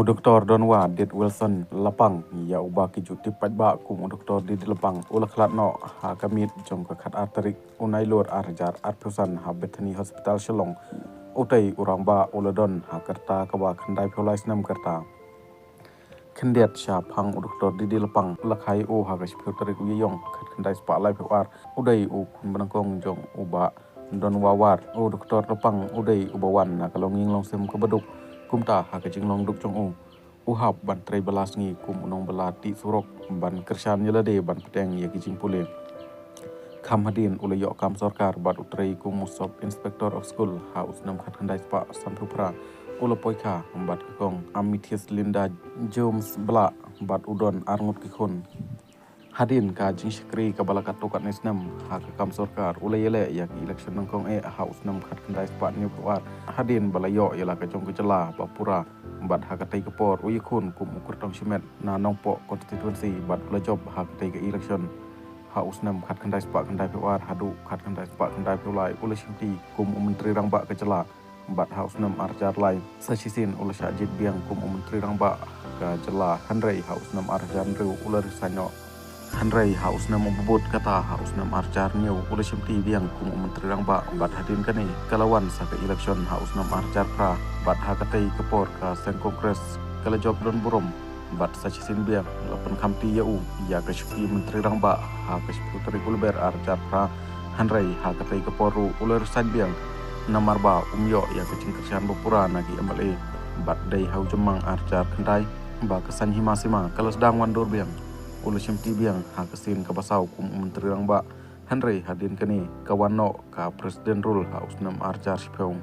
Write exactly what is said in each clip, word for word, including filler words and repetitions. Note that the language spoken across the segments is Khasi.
U Doktor Donwa Dit Wilson Lapang, ïa uba ki ju tip paidbah kum u Doktor D D Lapang, u la khlad noh ha ka miet jong ka khatar tarik u Nailur ar hajar arphew san ha Bethany Hospital Shillong. Utei u rangbah u la don ha ka rta kaba khyndaiphew lai snem ka rta. Khyndiat shaphang u Doktor D D Lapang, la kha ïa u ha ka shiphew tarik u Ïaïong khatkhyndai spah laiphew ar. U dei u khun banyngkong jong u Bah Donwa War. U Doktor Lapang u dei uba wan na ka longïing longsem kaba duk. Kumta ha ka jinglong duk jong u, u hap ban trei bylla sngi kum u nongbylla tih surok, ban kyrshan ïa lade ban bteng ïa ki jingpule. Kham hadien u la ïoh kam sorkar bad u trei kum u Sub Inspector of School ha u snem khatkhyndai spah sanphew phra. U la poikha bad ka Kong Amethyst Linda Jones Blah bad u don arngut ki khun. Hadien ka jingshakri kaba la katto katne snem ha ka kam sorkar, u la ïaleh ïa ka election nyngkong eh ha u snem khatkhyndai spah hynñiewphew ar, hadien ba la ïoh ïa la ka jong ka jylla ba pura. Bad ha katei ka por u ïakhun kum u kyrtong shimet na Nongpoh constituency bad u la jop ha katei ka election. Ha u snem khatkhyndai spah khyndaiphew ar haduh khatkhyndai spah khyndaiphew lai u la shimti kum u Myntri Rangbah ka jylla. Bad ha u snem ar hajar lai sa shisien u la shah jied biang kum u Myntri Rangbah ka jylla, hynrei ha u snem ar hajar hynriew u la resign noh. Hynrei ha u snem uba bud kata, ha u snem ar hajar hynñiew u la shimti biang kum u Myntri Rangbah, bad hadien kane ka la wan sa ka election ha u snem ar hajar phra. Bad ha katei ka por ka seng Congress ka la jop don burom. Bad sa shisien biang la pynkhamti ïa u ïa ka shuki Myntri Rangbah ha ka shiphew tarik u Lber ar hajar phra. Hynrei ha katei ka por ruh u la resign biang, namar ba um ïoh ïa ka jingkyrshan ba pura na ki M L A. Bad dei ha u Jymmang ar hajar khyndai ba ka saiñ hima sima ka la sdang wan dur biang. U la shimti biang ha ka sien kaba saw kum u Myntri Rangbah. Hynrei hadien kane ka wan noh ka President Rule ha u snem ar hajar shiphew.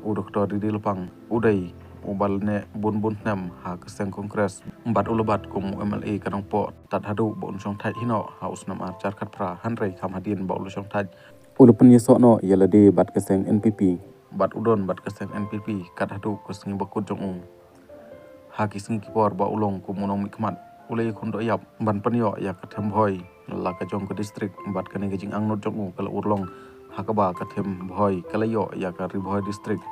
U Doktor D D Lapang u dei uba la neh bun bun snem ha ka seng Congress bad u la bat kum u M L A ka Nongpoh tad haduh ba un shong thait hi noh ha u snem ar hajar khatphra, hynrei kham hadien ba u la shong thait u la pynïasoh noh ïa lade bad ka seng N P P. Bad u don bad ka seng N P P kat haduh ka sngi ba kut jong u. Ha ki sngi ki por ba u long kum u nongmihkhmat, u la ïakhun doh ïap ban pynïoh ïa ka them Bhoi la ka jong ka district, bad kane ka jingangnud jong u ka la urlong ha kaba ka them Bhoi ka la ïoh ïa ka Ri Bhoi District.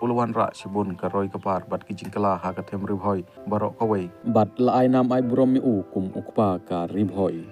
U la wanrah shibun ka roi ka par bad ki jingkylla ha ka them Ri Bhoi baroh kawei. Bad la ai nam ai burom ïa u kum u kpa ka Ri Bhoi.